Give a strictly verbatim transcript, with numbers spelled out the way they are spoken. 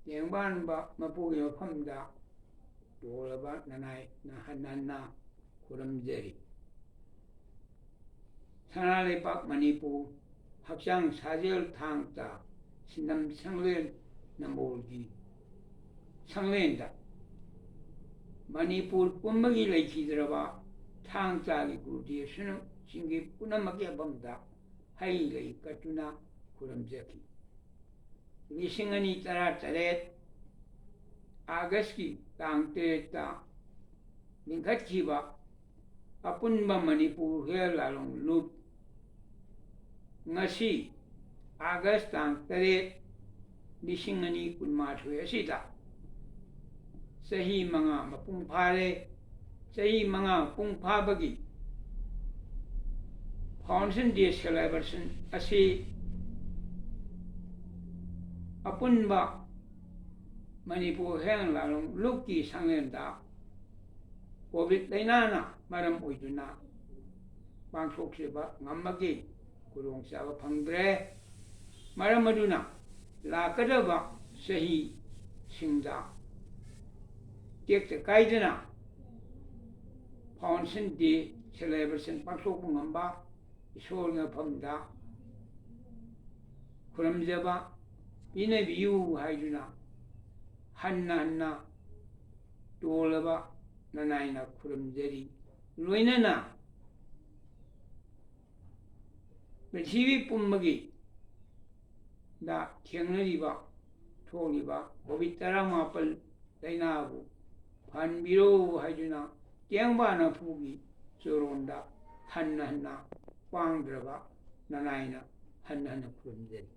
ꯇꯦꯡꯕꯥꯟꯕ ꯃꯄꯨꯒꯤ ꯃꯐꯝꯗ ꯇꯣꯜꯂꯕ ꯅꯅꯥꯏꯅ ꯍꯟꯅ ꯍꯟꯅ ꯈꯨꯔꯨꯝꯖꯔꯤ꯫ ꯁꯅꯥ ꯂꯩꯕꯥꯛ ꯃꯅꯤꯄꯨꯔ, ꯍꯛꯆꯥꯡ ꯁꯥꯖꯦꯜ ꯊꯥꯡ ꯇꯥ ꯁꯤꯟꯅꯝ ꯁꯪꯂꯦꯟ ꯅꯝꯕꯣꯜꯒꯤ ꯁꯪꯂꯦꯟꯗ ꯃꯅꯤꯄꯨꯔ ꯄꯨꯝꯕꯒꯤ ꯂꯩꯈꯤꯗ꯭ꯔꯕ ꯊꯥꯡ ꯇꯥꯒꯤ ꯒꯨꯔꯨꯗꯦꯕꯁꯤꯡꯒꯤ ꯄꯨꯝꯅꯃꯛꯀꯤ ꯃꯐꯝꯗ ꯍꯩ ꯂꯩ ꯀꯠꯇꯨꯅ ꯈꯨꯔꯨꯝꯖꯈꯤ꯫ ꯂꯤꯁꯤꯡ ꯑꯅꯤ ꯇꯔꯥꯇꯔꯦꯠ ꯑꯥꯒꯁꯀꯤ ꯇꯥꯡ ꯇꯔꯦꯠꯇ ꯂꯤꯡꯈꯠꯈꯤꯕ ꯑꯄꯨꯟꯕ ꯃꯅꯤꯄꯨꯔ ꯍꯨꯌꯦꯜ ꯂꯥꯂꯣꯡ ꯂꯨꯞ ꯉꯁꯤ ꯑꯥꯒꯁ ꯇꯥꯡ ꯇꯔꯦꯠ, ꯂꯤꯁꯤꯡ ꯑꯅꯤ ꯀꯨꯟꯃꯥꯊꯣꯏ ꯑꯁꯤꯗ ꯆꯍꯤ ꯃꯉꯥ ꯃꯄꯨꯡ ꯐꯥꯔꯦ꯫ ꯆꯍꯤ ꯃꯉꯥ ꯃꯄꯨꯡ ꯐꯥꯕꯒꯤ Foundation Day celebration ꯑꯁꯤ ꯑꯄꯨꯟꯕ ꯃꯅꯤꯄꯨꯔ ꯍꯨꯌꯦꯜ ꯂꯥꯂꯣꯡ ꯂꯨꯞꯀꯤ ꯁꯪꯂꯦꯟꯗ COVID ꯂꯥꯏꯅꯥꯅ ꯃꯔꯝ ꯑꯣꯏꯗꯨꯅ ꯄꯥꯡꯊꯣꯛꯆꯕ ꯉꯝꯕꯒꯤ ꯈꯨꯗꯣꯡꯆꯥꯕ ꯐꯪꯗ꯭ꯔꯦ꯫ ꯃꯔꯝ ꯑꯗꯨꯅ ꯂꯥꯛꯀꯗꯕ ꯆꯍꯤꯁꯤꯡꯗ ꯇꯦꯛꯇ ꯀꯥꯏꯗꯅ Foundation Day celebration ꯄꯥꯡꯊꯣꯛꯄ ꯉꯝꯕ ꯏꯁꯣꯔꯒꯤ ꯃꯐꯝꯗ ꯈꯨꯔꯨꯝꯖꯕ ꯄꯤꯅꯕꯤꯌꯨ ꯍꯥꯏꯗꯨꯅ ꯍꯟꯅ ꯍꯟꯅ ꯇꯣꯜꯂꯕ ꯅꯅꯥꯏꯅ ꯈꯨꯔꯨꯝꯖꯔꯤ꯫ ꯂꯣꯏꯅꯅ ꯄ꯭ꯔꯤꯊꯤꯕꯤ ꯄꯨꯝꯕꯒꯤ ꯗ ꯊꯦꯡꯅꯔꯤꯕ, ꯊꯣꯛꯂꯤꯕ COVID ꯇꯔꯥꯃꯥꯄꯜ ꯂꯥꯏꯅꯥꯕꯨ ꯐꯍꯟꯕꯤꯔꯣ ꯍꯥꯏꯗꯨꯅ ꯇꯦꯡꯕꯥꯟ ꯃꯄꯨꯒꯤ ꯆꯨꯔꯣꯟꯗ ꯍꯟꯅ ꯍꯟꯅ ꯄꯥꯡꯗ꯭ꯔꯕ ꯅꯅꯥꯏꯅ ꯍꯟꯅ ꯍꯟꯅ ꯈꯨꯔꯨꯝꯖꯔꯤ꯫